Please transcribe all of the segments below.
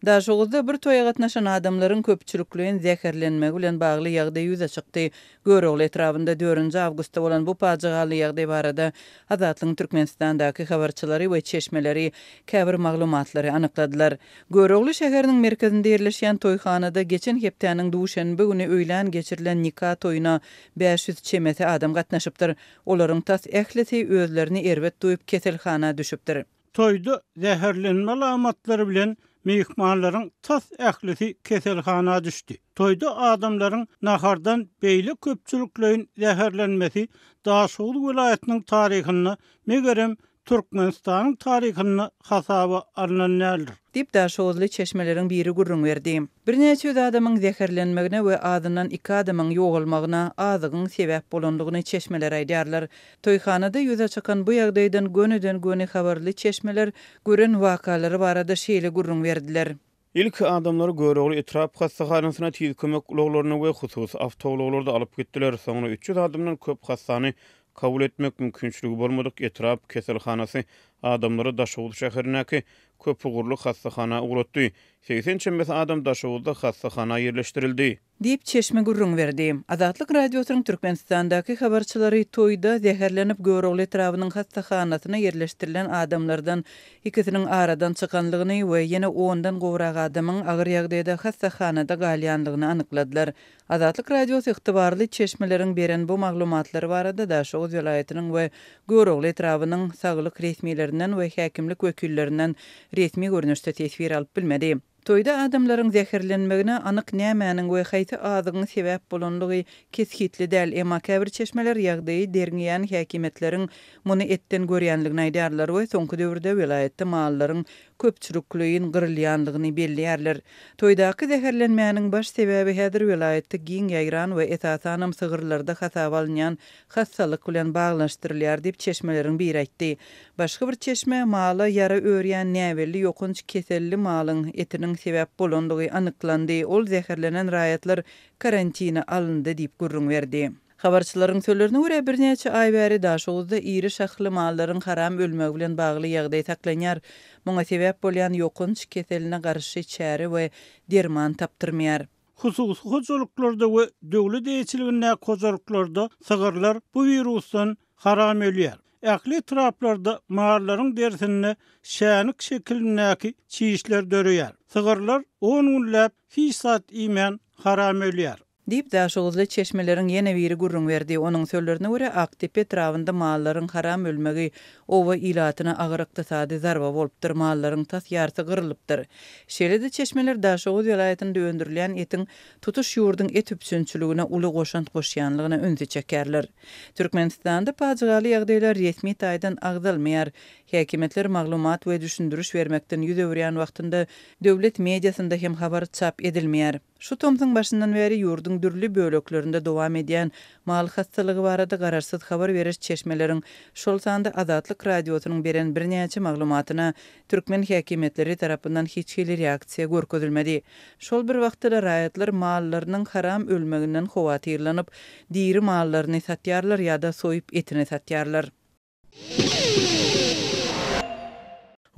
Daşoguzda bir toýa gatnaşan adamlaryň köpçülikleýin zäherlenmegi bilen bagly ýagdaý ýüze çykdy. Görogly etrabynda dördünji awgustda bolan bu pajygaly ýagdaý barada Azatlygyň Türkmenistandaky habarçylary we çeşmeleri käbir maglumatlary anykladylar. Görogly şäheriniň merkezinde ýerleşýän toýhanada geçen hepdäniň duşenbe güni öýlän geçirilen nika toýuna 500 çemesi adam gatnaşypdyr. Olaryň tas ählisi özlerini erbet duýup keselhana düşüpdir. Toýda zäherlenme alamatlary bilen myhmanlaryň tas ählisi keselhana düşdi. Toýda adamlaryň nahardan beýle köpçülikleýin zäherlenmesi Daşoguz welaýatynyň taryhynda, megerem, Türkmenistanyň taryhynda hasaba alnan däldir. Diýip, daşoguzly çeşmeleriň biri gürrüň berdi. Birnäçe ýüz adamyň zäherlenmegine we azyndan iki adamyň ýogalmagyna azygyň sebäp bolandygyny çeşmeler aýdýarlar. Toýhanada ýüze çykan bu ýagdaýdan gönüden-göni habarly çeşmeler gören wakalary barada şeýle gürrüň berdiler. Ilki adamlary Görogly etrap hassahanasyna tiz kömek ulaglarynda we hususy awtoulaglarda alyp gitdiler. Soňra 300 adamdan köp hassany kabul etmek mümkinçiligi bolmadyk etrap keselhanasy adamlary Daşoguz şäherindäki köpugurly hassahana ugratdy. 80 çemesi adam Daşoguzda hassahana ýerleşdirildi. Diýip, çeşme gürrüň berdi. Azatlyk Radiosynyň Türkmenistandaky habarçylary toýda zäherlenip Görogly etrabynyň hassahanasyna ýerleşdirilen adamlardan ikisiniň aradan çykanlygyny we ýene ondan gowrak adamyň agyr ýagdaýda hassahanada galýanlygyny anykladylar. Azatlyk Radiosy ygtybarly çeşmeleriň beren bu maglumatlary barada Daşoguz welaýatynyň we Görogly etrabynyň saglyk resmilerinden we häkimlik wekillerinden resmi görnüşde teswir alyp bilmedi. Toýda adamlaryň zäherlenmegine anyk nämäniň we haýsy azygyň sebäp bolanlygy kesgitli däl, emma käbir çeşmeler ýagdaýy derňeýän häkimiýetleriň muny etden görýänligini aýdýarlar we soňky döwürde welaýatda mallaryň köpçülikleýin gyrylýanlygyny belleýärler. Toýdaky zäherlenmäniň baş sebäbi häzir welaýatda giň ýaýran we esasanam sygyrlarda hasaba alynýan hassalyk bilen baglanyşdyrylýar diýip, çeşmeleriň biri aýtdy. Başga bir çeşme mala ýara örýän näbelli ýokanç keselli malyň etiniň sebäp bolandygy anyklandy, ol zäherlenen raýatlar karantine alyndy diýip gürrüň berdi. Habarçylaryň sözlerine görä, birnäçe aý bäri Daşoguzda iri şahly mallaryň haram ölmegi bilen bagly ýagdaý saklanýar. Muňa sebäp bolýan ýokanç keseline garşy çäre we derman tapdyrmaýar. Hususy hojalyklarda we döwlet eýeçiligindäki hojalyklarda sygyrlar bu wirusdan haram ölýär. Ähli etraplarda mallaryň derisinde şänik şekilindäki çişler döreýär. Sygyrlar on günläp hiç zat iýmän haram ölýär. Diýip, daşoguzly çeşmeleriň ýene biri gürrüň berdi. Onuň sözlerine görä, Akdepe etrabynda mallaryň haram ölmegi oba ilatyna agyr ykdysady zarba bolupdyr, mallaryň tas ýarysy gyrylypdyr. Şeýle-de çeşmeler Daşoguz welaýatynda öndürilýän etiň tutuş ýurduň et üpjünçiligine uly goşant goşýanlygyna ünsi çekýärler. Türkmenistanda pajygaly ýagdaýlar resmi taýdan agzalmaýar. Häkimiýetler maglumat we düşündiriş bermekden ýüz öwürýän wagtynda döwlet mediasynda hem habar çap edilmeýär. Şu tomsuň başyndan bäri ýurduň dürli böleklerinde dowam edýän mal hassalygy barada garaşsyz habar beriş çeşmeleriň, şol sanda Azatlyk Radiosynyň beren birnäçe maglumatyna türkmen häkimiýetleri tarapyndan hiç hili reaksiýa görkezilmedi. Şol bir wagtda-da raýatlar mallarynyň haram ölmeginden howatyrlanyp, diri mallaryny satýarlar ýa-da soýup etini satýarlar.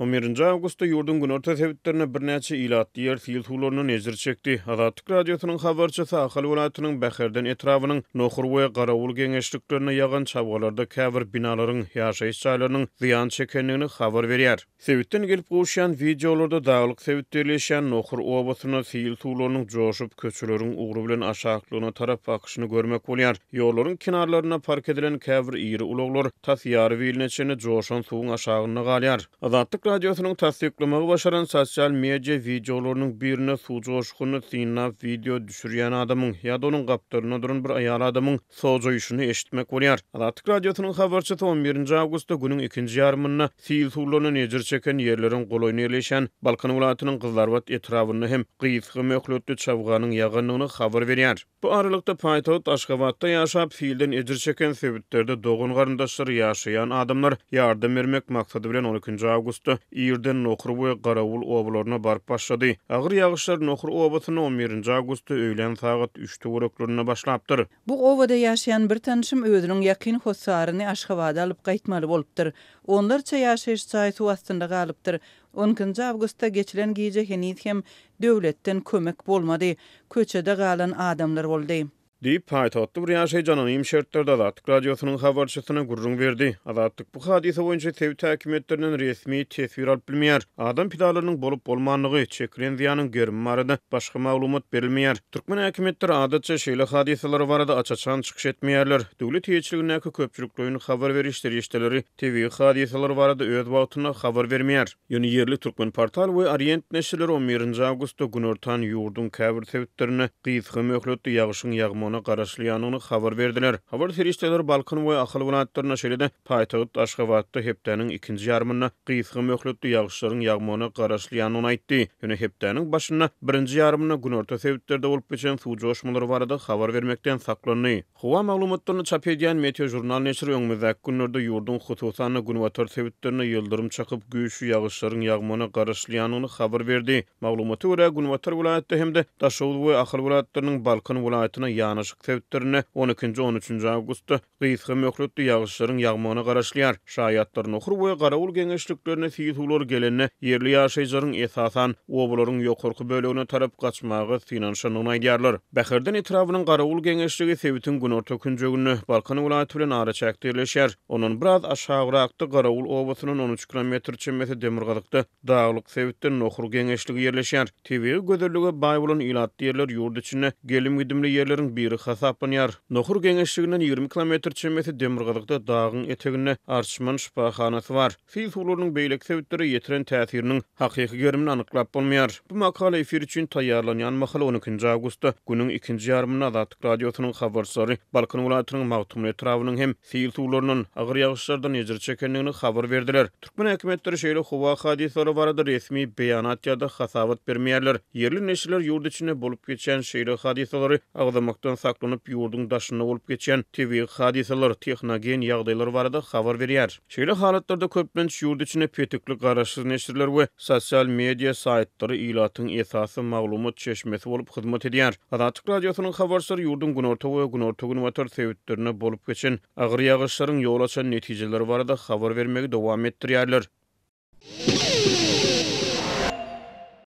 On birinji awgustda ýurduň günorta sebitlerinde birnäçe ilatly ýer sil suwlaryndan ejir çekdi. Azatlyk Radiosynyň habarçysy Ahal welaýatynyň Bäherden etrabynyň Nohur we Garawul geňeşliklerinde ýagan çabgalarda käbir binalaryň, ýaşaýyş jaýlarynyň zyýan çekendigini habar berýär. Sebitden gelip gowuşýan wideolarda daglyk sebitde ýerleşýän Nohur obasynda sil suwlarynyň joşup, köçeleriň ugry bilen aşaklygyna tarap akyşyny görmek bolýar. Ýollaryň kenarlarynda park edilen käbir iri ulaglar tas ýary biline çenli joşan suwuň aşagynda galýar. Azatlyk Radiosynyň tassyklamagy başaran sosial media wideolarynyň birinde suw joşgunyny synlap wideo düşürýän adamyň ýa-da onuň gapdalynda duran bir aýal adamyň sojaýyşyny eşitmek bolýar. Azatlyk Radiosynyň habarçysy on birinji awgustda günüň ikinji ýarymynda sil suwlaryndan ejir çeken ýerleriň golaýynda ýerleşýän Balkan welaýatynyň Gyzylarbat etrabynda hem gysga möhletli çabganyň ýagandygyny habar berýär. Bu aralykda, paýtagt Aşgabatda ýaşap, silden ejir çeken sebitlerde dogan-garyndaşlary ýaşaýan adamlar ýardam bermek maksady bilen on ikinji awgustda irden Nohur we Garawul obalaryna baryp başlady. Agyr ýagyşlar Nohur obasynda on birinji awgustda öýlän sagat üç töwereklerinde başlapdyr. Bu obada ýaşaýan bir tanşym özüniň ýakyn hossaryny Aşgabada alyp gaýtmaly bolupdyr. Onlarça ýaşaýyş jaý suw astynda galypdyr. On ikinji awgustda geçilen gije heniz hem döwletden kömek bolmady. Köçede galan adamlar boldy. Diýip, paýtagtly bir ýaşaýjy anonim şertlerde Azatlyk Radiosynyň habarçysyna gürrüň berdi. Azatlyk bu hadysa boýunça sebit häkimiýetlerinden resmi teswir alyp bilmeýär. Adam pidalarynyň bolup-bolmandygy, çekilen zyýanyň gerimi barada başga maglumat berilmeýär. Türkmen häkimiýetleri adatça şeýle hadysalar barada aç-açan çykyş etmeýärler. Döwlet eýeçiligindäki köpçülikleýin habar beriş serişdeleri tebigy hadysalar barada öz wagtynda habar bermeýär. Ýöne ýerli Türkmenportal we Orient neşirleri on birinji awgustda günortan ýurduň käbir sebitlerinde gysga möhletli ýagyşyň ýagmagyna garaşylýandygyny habar berdiler. Habar serişdeleri Balkan we Ahal welaýatlarynda, şeýle-de paýtagt Aşgabatda hepdäniň ikinji ýarymynda gysga möhletli ýagyşlaryň ýagmagyna garaşylýandygyny aýtdy. Ýöne hepdäniň başynda, birinji ýarymynda günorta sebitlerde bolup geçen suw joşmalary barada habar bermekden saklandy. Howa maglumatlaryny çap edýän Meteožurnal neşiri öňümizdäki günlerde ýurduň, hususan-da, günbatar sebitlerinde ýyldyrym çakyp, güýçli ýagyşlaryň ýagmagyna garaşylýandygyny habar berdi. Maglumata görä, günbatar welaýatda hem-de Daşoguz we Ahal welaýatlarynyň Balkan welaýatyna ýanaşyk sebitlerinde on ikinji, on üçünji awgustda gysga möhletli ýagyşlaryň ýagmagyna garaşylýar. Şaýatlar Nohur we Garawul geňeşliklerine sil suwlary gelende, ýerli ýaşaýjylaryň, esasan, obalaryň ýokarky bölegine tarap gaçmaga synanyşandygyny aýdýarlar. Bäherden etrabynyň Garawul geňeşligi sebitiň günorta künjeginde, Balkan welaýaty bilen araçäkde ýerleşýär. Ondan biraz aşagrakda Garawul obasyndan 13 kilometr çemesi demirgazykda daglyk sebitde Nohur geňeşligi ýerleşýär. Tebigy gözellige baý bolan ilatly ýerler ýurt içinde gelim-gidimli ýerleriň biri hasaplanýar. Nohur geňeşliginden 20 kilometr çemesi demirgazykda dagyň eteginde Arçman şypahanasy bar. Sil suwlarynyň beýleki sebitlere ýetiren täsiriniň hakyky gerimini anyklap bolmaýar. Bu makala efir üçin taýýarlanýan mahaly on ikinji awgustda günüň ikinji ýarymynda Azatlyk Radiosynyň habarçylary Balkan welaýatynyň Magtymguly etrabynyň hem sil suwlaryndan, agyr ýagyşlardan ejir çekendigini habar berdiler. Türkmen häkimiýetleri şeýle howa hadysalary barada resmi beýanat ýa-da hasabat bermeýärler. Ýerli neşirler ýurt içinde bolup geçýän şeýle hadysalary agzamakdan saklanyp, ýurduň daşynda bolup geçýän tebigy hadysalar, tehnogen ýagdaýlar barada habar berýär. Şeýle halatlarda köplenç ýurt içinde petikli garaşsyz neşirler we sosial media saýtlary ilatyň esasy maglumat çeşmesi bolup hyzmat edýär. Azatlyk Radiosynyň habarçylary ýurduň günorta we günorta-günbatar sebitlerinde bolup geçen agyr ýagyşlaryň ýol açan netijeleri barada habar bermegi dowam etdirýärler.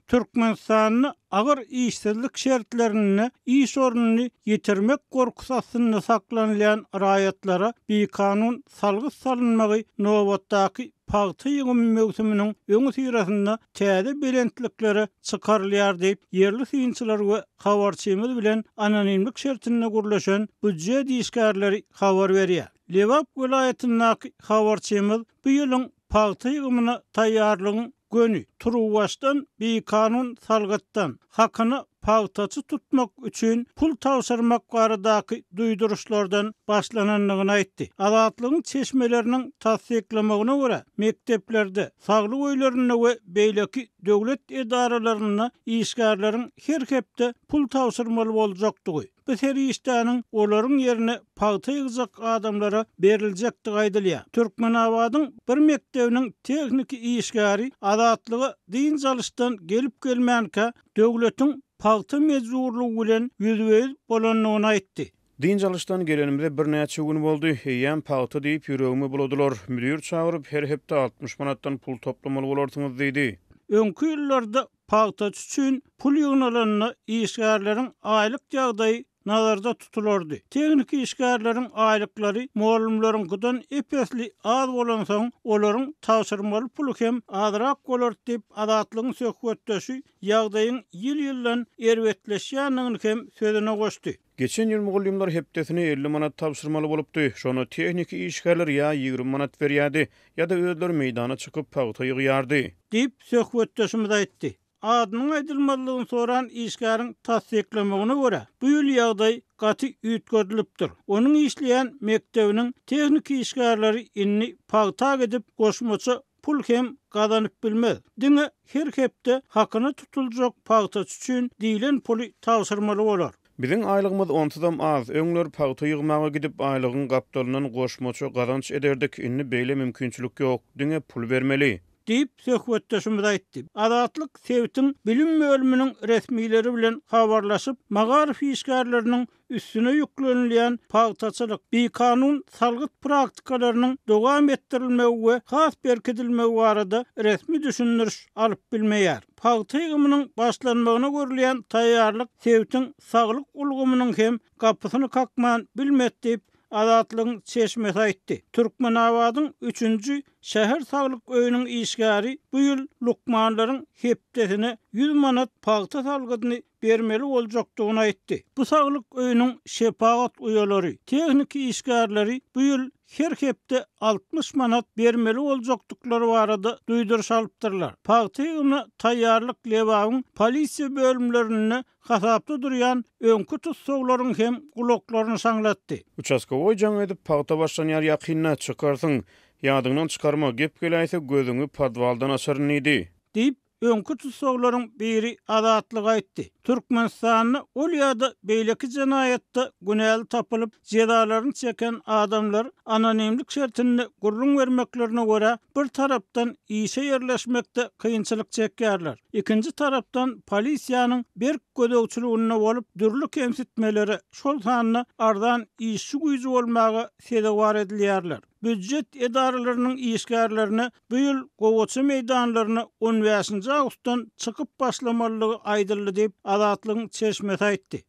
Türkmenistanda agyr işsizlik şertlerinde iş ornuny ýitirmek gorkusy astynda saklanylýan raýatlara bikanun salgyt salynmagy nobatdaky pagta ýygymy möwsüminiň öňüsyrasynda täze belentliklere çykarylýar diýip, ýerli synçylar we habarçymyz bilen anonimlik şertinde gürleşen býujet işgärleri habar berýär. Lebap welaýatyndaky habarçymyz bu ýylyň pagta ýygymyna taýýarlygyň göni, turuwbaşdan bikanun salgytdan, hakyna pagtaçy tutmak üçin pul tabşyrmak baradaky duýduryşlardan başlanandygyny aýtdy. Azatlygyň çeşmeleriniň tassyklamagyna görä, mekdeplerde, saglyk öýlerinde we beýleki döwlet edaralarynda işgärleriň her hepde pul tabşyrmaly boljakdygy, Bu serişdäniň olaryň ýerine pagta ýygjak adamlara beriljekdigi aýdylýar. Türkmenabadyň bir mekdebiniň tehniki işgäri Azatlyga dynç alyşdan gelip-gelmänkä döwletiň pagta mejburlygy bilen ýüzbe-ýüz bolandygyny aýtdy. Dynç alyşdan gelenimize birnäçe gün boldy. Eýýäm pagta diýip ýüregimi buladylar. Müdir çagyryp, her hepde 60 manatdan pul toplamaly bolarsyňyz diýdi. Öňki ýyllarda Pagtaçy üçin pul ýygnalanda işgärleriň aýlyk ýagdaýy nazarda tutulardy. Tehniki işgärleriň aýlyklary mugallymlaryňkydan ep-esli az bolansoň, olaryň tabşyrmaly puly hem azrak bolardy diýip, Azatlygyň söhbetdeşi ýagdaýyň ýyl-ýyldan erbetleşýändigini hem sözüne goşdy. Geçen ýyl mugallymlar hepdesine 50 manat tabşyrmaly bolupdy. Şonda tehniki işgärler ýa 20 manat berýärdi, ýa-da özleri meýdana çykyp pagta ýygýardy. Diýip, söhbetdeşimiz aýtdy. Adynyň aýdylmazlygyny soran işgäriň tassyklamagyna görä, bu ýyl ýagdaý gaty üýtgedilipdir. Onuň işleýän mekdebiniň tehniki işgärleri indi pagta gidip, goşmaça pul hem gazanyp bilmez. Diňe her hepde hakyna tutuljak pagtaçy üçin diýlen puly tabşyrmaly bolar. Biziň aýlygymyz onsuzam az. Öňler pagta ýygmaga gidip, aýlygyň gapdalyndan goşmaça gazanç ederdik. Indi beýle mümkinçilik ýok. Diňe pul bermeli. Diýip, söhbetdeşimiz aýtdy. Azatlyk sebitiň bilim bölüminiň resmileri bilen habarlaşyp, magaryf işgärleriniň üstüne ýüklenilýän pagtaçylyk, bikanun salgyt praktikalarynyň dowam etdirilmegi we has berkidilmegi barada resmi düşündiriş alyp bilmeýär. Pagta ýygymynyň başlanmagyna görülýän taýýarlyk sebitiň saglyk ulgamynyň hem gapysyny kakman bilmedi diýip, Azatlygyň çeşmesi aýtdy. Türkmenabadyň üçünji şäher saglyk öýüniň işgäri bu ýyl lukmanlaryň hepdesine 100 manat pagta salgydyny bermeli boljakdygyny aýtdy. Bu saglyk öýüniň şepagat uýalary, tehniki işgärleri bu ýyl her hepde 60 manat bermeli boljakdyklary barada duýduryş alypdyrlar. Pagta ýygymyna taýýarlyk Lebabyň polisiýa bölümlerinde hasapda durýan öňki tussaglaryň hem gulaklaryny şaňlatdy. Uçaskowoý jaň edip, pagta başlanýar ýakynda, çykarsyň. Ýadyňdan çykarma, gep geläýse gözüňi podwaldan açaryn diýdi. Diýip, öňki tussaglaryň biri Azatlyga aýtdy. Türkmenistanda ol ýa-da beýleki jenaýatda günäli tapylyp, jezalaryny çeken adamlar anonimlik şertinde gürrüň bermeklerine görä, bir tarapdan işe ýerleşmekde kynçylyk çekýärler, ikinji tarapdan polisiýanyň berk gözegçiliginde bolup, dürli kemsitmelere, şol sanda arzan işçi güýji bolmaga sezewar edilýärler. Býujet edaralarynyň işgärlerine bu ýyl gowaça meýdanlaryna on bäşinji awgustdan çykyp başlamalydygy aýdyldy diýip, Azatlygyň çeşmesi aýtdy.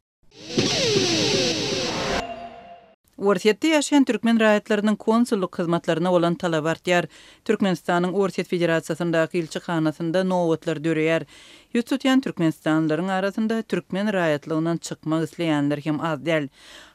Orsýetde ýaşaýan türkmen raýatlarynyň konsullyk hyzmatlaryna bolan talaby artýar. Türkmenistanyň Orsýet Federasiýasyndaky ilçihanasynda nobatlar döreýär. Ýüz tutýan türkmenistanlylaryň arasynda türkmen raýatlygyndan çykmak isleýänler hem az däl.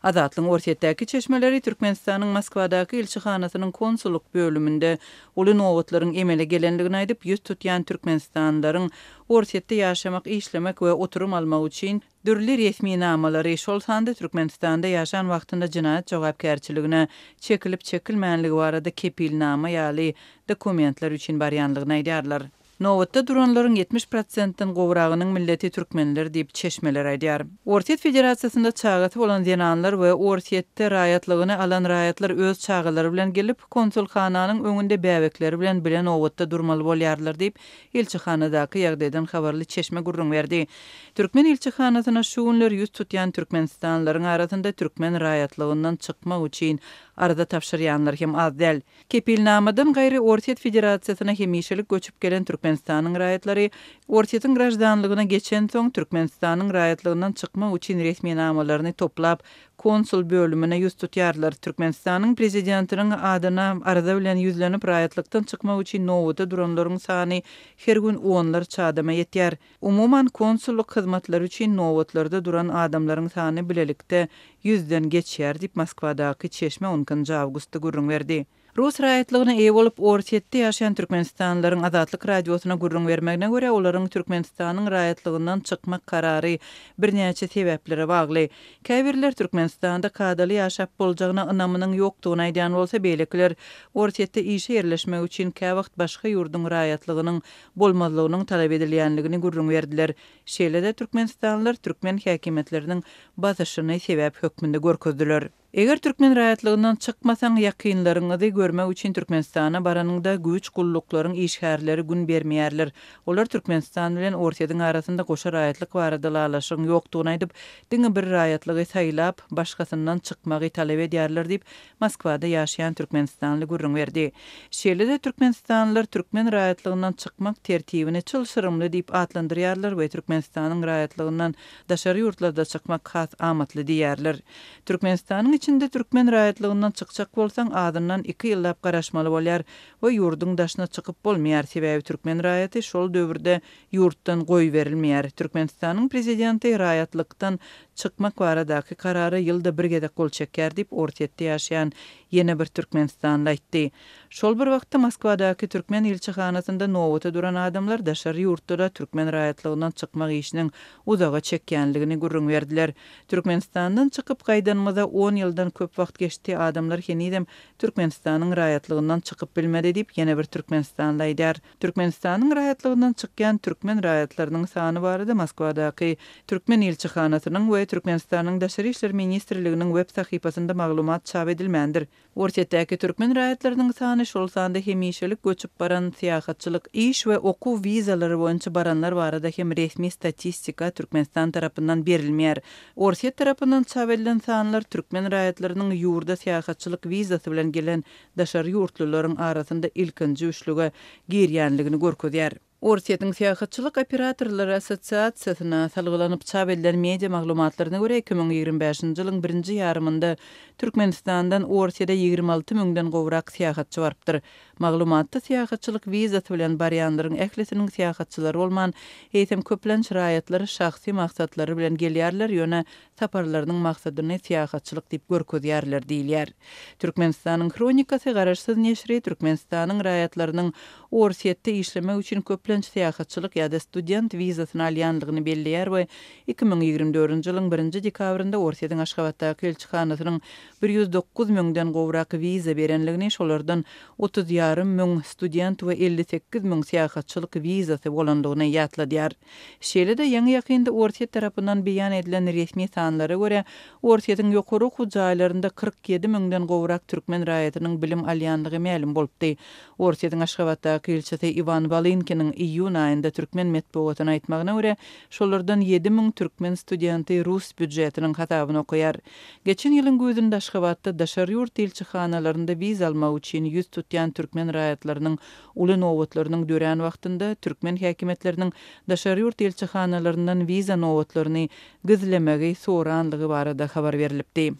Azatlygyň Orsýetdäki çeşmeleri Türkmenistanyň Moskwadaky ilçihanasynyň konsullyk bölüminde uly nobatlaryň emele gelendigini aýdyp, ýüz tutýan türkmenistanlylaryň Orsýetde ýaşamak, işlemek we oturym almak üçin dürli resminamalary, şol sanda Türkmenistanda ýaşan wagtynda jenaýat jogapkärçiligine çekilip-çekilmänligi barada kepilnama ýaly dokumentler üçin barýanlygyny aýdýarlar. Nobatda duranlaryň 70 prosentden gowragynyň milleti türkmenler diýip, çeşmeler aýdýar. Orsýet Federasiýasynda çagasy bolan zenanlar we Orsýetde raýatlygyny alan raýatlar öz çagalary bilen gelip, konsulhananyň öňünde bäbekleri bilen bile nobatda durmaly bolýarlar diýip, ilçihanadaky ýagdaýdan habarly çeşme gürrüň berdi. Türkmen ilçihanasyna şu günler ýüz tutýan türkmenistanlylaryň arasynda türkmen raýatlygyndan çykmak üçin arza tabşyrýanlar hem az däl. Kepilnamadan gaýry Orsýet Federasiýasyna hemişelik göçüp gelen Türkmenistanyň raýatlary Orsýetiň graždanlygyna geçensoň Türkmenistanyň raýatlygyndan çykmak üçin resminamalaryny toplap konsul bölümine ýüz tutýarlar. Türkmenistanyň Prezidentiniň adyna arza bilen ýüzlenip raýatlykdan çykmak üçin nobata duranlaryň sany her gün onlarça adama ýetýär. Umuman, konsullyk hyzmatlary üçin nobatlarda duran adamlaryň sany bilelikde ýüzden geçýär diýip, Moskwadaky çeşme on ikinji awgustda gürrüň berdi. Rus raýatlygyna eýe bolup, Orsýetde ýaşaýan türkmenistanlylaryň Azatlyk Radiosyna gürrüň bermegine görä, olaryň Türkmenistanyň raýatlygyndan çykmak karary birnäçe sebäplere bagly. Käbirler Türkmenistanda kadaly ýaşap boljagyna ynamynyň ýokdugyny aýdýan bolsa, beýlekiler Orsýetde işe ýerleşmek üçin käwagt başga ýurduň raýatlygynyň bolmazlygynyň talap edilýänligini gürrüň berdiler. Şeýle-de türkmenistanlylar türkmen häkimiýetleriniň basyşyny sebäp hökmünde görkezdiler. Eger türkmen raýatlygyndan çykmasaň, ýakynlaryňyzy görmek üçin Türkmenistana baranyňda güýç gulluklaryň işgärleri gün bermeýärler. Olar Türkmenistan bilen Orsýetiň arasynda goşa raýatlyk barada ylalaşygyň ýokdugyny aýdyp, diňe bir raýatlygy saýlap, başgasyndan çykmagy talap edýärler diýip, Moskwada ýaşaýan türkmenistanly gürrüň berdi. Şeýle-de türkmenistanlylar türkmen raýatlygyndan çykmak tertibini çylşyrymly diýip atlandyrýarlar we Türkmenistanyň raýatlygyndan daşary ýurtlarda çykmak has amatly diýýärler. Türkmenistanyň içinde türkmen raýatlygyndan çykjak bolsaň azyndan iki ýyllap garaşmaly bolýar we ýurduň daşyna çykyp bolmaýar, sebäbi türkmen raýaty şol döwürde ýurtdan goýberilmeýär. Türkmenistanyň prezidenti raýatlykdan çykmak baradaky karara ýylda bir gezek gol çekýär diýip, Orsýetde ýaşaýan ýene bir türkmenistanly aýtdy. Şol bir wagtda Moskwadaky türkmen ilçihanasynda nobata duran adamlar daşary ýurtda-da türkmen raýatlygyndan çykmak işiniň uzaga çekýänligini gürrüň berdiler. Türkmenistandan çykyp gaýdanymyza on ýyldan köp wagt geçdi, adamlar henizem Türkmenistanyň raýatlygyndan çykyp bilmedi diýip, ýene bir türkmenistanly aýdýar. Türkmenistanyň raýatlygyndan çykýan türkmen raýatlarynyň sany barada Moskwadaky türkmen ilçihanasynyň we Türkmenistanyň Daşary işler ministrliginiň web sahypasynda maglumat çap edilmändir. Orsýetdäki türkmen raýatlarynyň sany, şol sanda hemişelik göçüp baran, syýahatçylyk, iş we okuw wizalary boýunça baranlar barada hem resmi statistika Türkmenistan tarapyndan berilmeýär. Orsýet tarapyndan çap edilen sanlar türkmen raýatlarynyň ýurda syýahatçylyk wizasy bilen gelen daşary ýurtlularyň arasynda ilkinji üçlüge girýänligini görkezýär. Orsýetiň Syýahatçylyk operatorlary assosiasiýasyna salgylanyp çap edilen media maglumatlaryna görä, 2025-nji ýylyň birinji ýarymynda Türkmenistandan Orsýede 26 müňden gowrak syýahatçy barypdyr. Maglumatda syýahatçylyk wizasy bilen barýanlaryň ählisiniň syýahatçylar bolman, eýsem köplenç raýatlar şahsy maksatlary bilen gelýärler, ýöne saparlarynyň maksadyny syýahatçylyk diýip görkezýärler diýilýär. Türkmenistanyň Hronikasy garaşsyz neşiri Türkmenistanyň raýatlarynyň Orsýetde işlemek üçin köplenç syýahatçylyk ýa-da student wizasyny alýanlygyny belleýär we 2024-nji ýylyň birinji dekabrynda Orsýetiň Aşgabatdaky ilçihanasynyň 109 müňden gowrak wiza berenligini, şolardan 30 ýarym müň student we 58 müň syýahatçylyk wizasy bolanlygyny ýatladýar. Şeýle-de, ýaňy-ýakynda Orsýet tarapyndan beýan edilen resmi sanlara görä, Orsýetiň ýokary okuw jaýlarynda 47 müňden gowrak türkmen raýatynyň bilim alýanlygy mälim bolupdy. Orsýetiň Aşgabatdaky ilçisi Iwan Wolynkiniň iýun aýynda türkmen metbugatyna aýtmagyna görä, şolardan 7000 türkmen studenti rus býujetiniň hasabyna okaýar. Geçen ýylyň güýzünde Aşgabatda daşary ýurt ilçihanalarynda wiza almak üçin ýüz tutýan türkmen raýatlarynyň Uly nobatlarynyň dörän wagtynda türkmen häkimiýetleriniň daşary ýurt ilçihanalaryndan wiza nobatlaryny gizlemegi soranlygy barada habar berlipdi.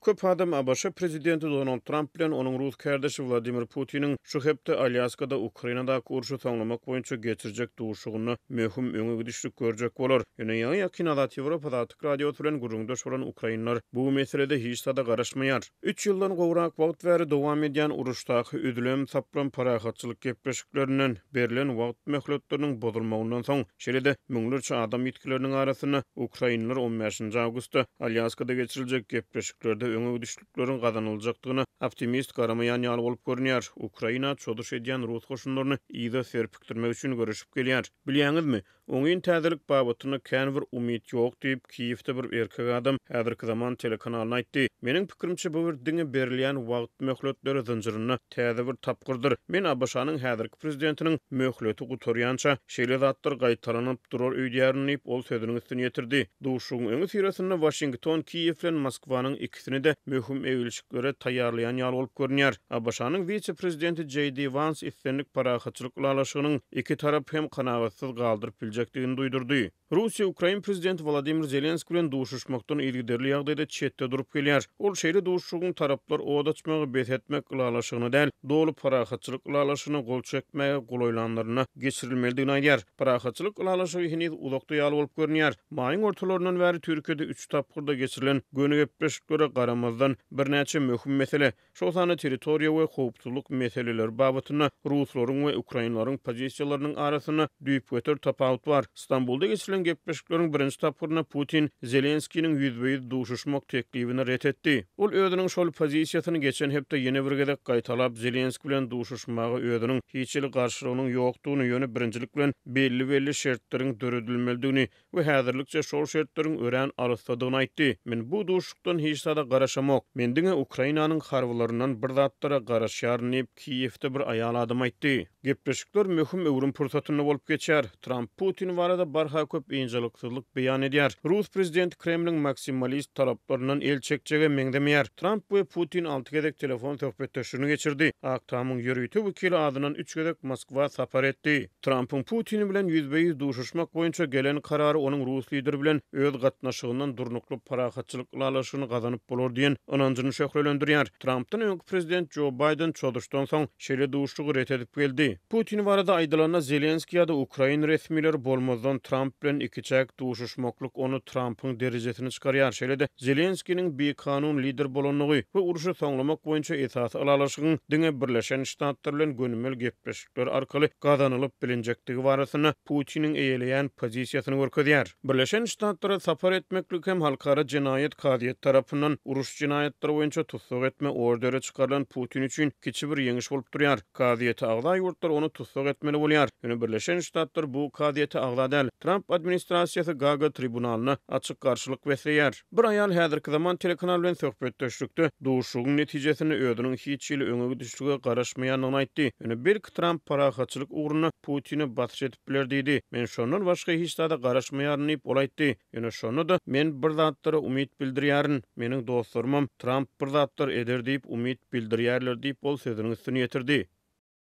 Köp adam ABŞ prezidenti Donald Tramp bilen onuň rus kärdeşi Wladimir Putiniň şu hepde Alýaskada Ukrainadaky urşy soňlamak boýunça geçirjek duşuşygynda möhüm öňe gidişlik görjek bolar. Ýöne ýaňy-ýakyn Azat Ýewropa Azatlyk Radiosy bilen gürrüňdeş bolan ukrainler bu meselede hiç zada garaşmaýar. Üç ýyldan gowrak wagt bäri dowam edýän uruşdaky üzlem-saplam parahatçylyk gepleşiklerinden, berlen wagt möhletleriniň bozulmagyndan soň, şeýle-de müňlerçe adam ýitgileriniň arasynda, ukrainliler on bäşinji awgustda Alýaskada geçiriljek gepleşiklerde öňe gidişlikleriň gazanyljakdygyna optimist garamaýan ýaly bolup görünýär. Ukraina çozuş edýän rus goşunlaryny yza serpikdirmek üçin göreşip gelýär. Bilýäňizmi, Oňyn täzelik babatynda kän bir umyt ýok diýip, Kiýewde bir erkek adam häzirki zaman telekanalyna aýtdy. Meniň pikirimçe, bu bir diňe berilýän wagt möhletleri zynjyrynda täze bir tapgyrdyr. Men ABŞ-nyň häzirki prezidentiniň möhleti gutarýança, şeýle zatlar gaýtalanyp durar öýdýärin diýip, ol sözüniň üstüni ýetirdi. Duşuşygyň öňüsyrasynda Waşington Kiýew bilen Moskwanyň ikisini-de möhüm eglişiklere taýýarlaýan ýaly bolup görünýär. ABŞ-nyň wise-prezidenti Jeý Di Wans islendik parahatçylyk ylalaşygynyň iki tarapy hem kanagatsyz galdyryp biljekdigini duýdurdy. Russiýa ukrain prezidenti Wladimir Zelenskiý bilen duşuşmakdan yzygiderli ýagdaýda çetde durup gelýär. Ol şeýle duşuşygyň taraplar ot açmagy bes etmek ylalaşygyna däl, doly parahatçylyk ylalaşygyna gol çekmäge golaýlanlarynda geçirilmelidigini aýdýar. Parahatçylyk ylalaşygy heniz uzakda ýaly bolup görünýär. Maýyň ortalaryndan bäri Türkiýede üç tapgyrda geçirilen göni gepleşiklere garamazdan, birnäçe möhüm mesele, şol sanda territoriýa we howpsuzlyk meseleleri babatynda ruslaryň we ukrainlaryň pozisiýalarynyň arasynda düýpgöter tapawut bar. Stambulda geçirilen gepleşikleriň birinji tapgyrynda Putin Zelenskiniň ýüzbe-ýüz duşuşmak teklibini ret etdi. Ol özüniň şol pozisiýasyny geçen hepde ýene bir gezek gaýtalap, Zelenski bilen duşuşmaga özüniň hiç hili garşylygynyň ýokdugyny, ýöne birinjilik bilen belli-belli şertleriň döredilmelidigini we häzirlikçe şol şertleriň örän alysdadygyny aýtdy. Men bu duşuşykdan hiç zada garaşamok. Men diňe Ukrainanyň harbylaryndan bir zatlara garaşýaryn diýip, Kiýewde bir aýal adam aýtdy. Gepleşikler möhüm öwrüm pursatynda bolup geçýär. Tramp Putin barada barha köp ynjalyksyzlyk beýan edýär. Rus prezidenti Kremliň maksimalist talaplaryndan el çekjege meňzemeýär. Tramp we Putin alty gezek telefon söhbetdeşligini geçirdi. Ak Tamyň ýörite wekili azyndan üç gezek Moskwa sapar etdi. Trampyň Putin bilen ýüzbe-ýüz duşuşmak boýunça gelen karary onuň rus lideri bilen öz gatnaşygyndan durnukly parahatçylyk ylalaşygyny gazanyp bolar diýen ynanjyny şöhlelendirýär. Trampdan öňki prezident Jo Baýden çozuşdan soň şeýle duşuşygy ret edip geldi. Putin barada aýdylanda, Zelenskiý ýa-da ukrain resmileri bolmazdan Tramp bilen ikiçäk duşuşmaklyk ony Trampyň derejesini çykarýar. Şeýle-de Zelenskiniň bikanun lider bolandygy we urşy soňlamak boýunça esasy ylalaşygyň diňe Birleşen Ştatlar bilen gönümel gepleşikler arkaly gazanylyp bilinjekdigi barasynda Putiniň eýeleýän pozisiýasyny görkezýär. Birleşen Ştatlara sapar etmeklik hem Halkara jenaýat kazyýeti tarapyndan uruş. Uruş jenaýatlary boýunça tussag etme orderi çykarylan Putin üçin kiçi bir ýeňiş bolup durýar. Kazyýete agza ýurtlar ony tussag etmeli bolýar. Ýöne Birleşen Ştatlar bu kazyýete agza däl. Tramp administrasiýasy Gaaga tribunalyna açyk garşylyk besleýär. Bir aýal häzirki zaman telekanaly bilen söhbetdeşlikde duşuşygyň netijesinde özüniň hiç hili öňe gidişlige garaşmaýandygyny aýtdy. Ýöne belki Tramp parahatçylyk ugrunda Putine basyş edip biler diýdi. Men şondan başga hiç zada garaşmaýaryn diýip, ol aýtdy. Ýöne şonda-da men bir zatlara umyt bildirýärin. Meniň dostlarymam Tramp bir zatlar eder diýip umyt bildirýärler diýip, ol sözüniň üstüni ýetirdi.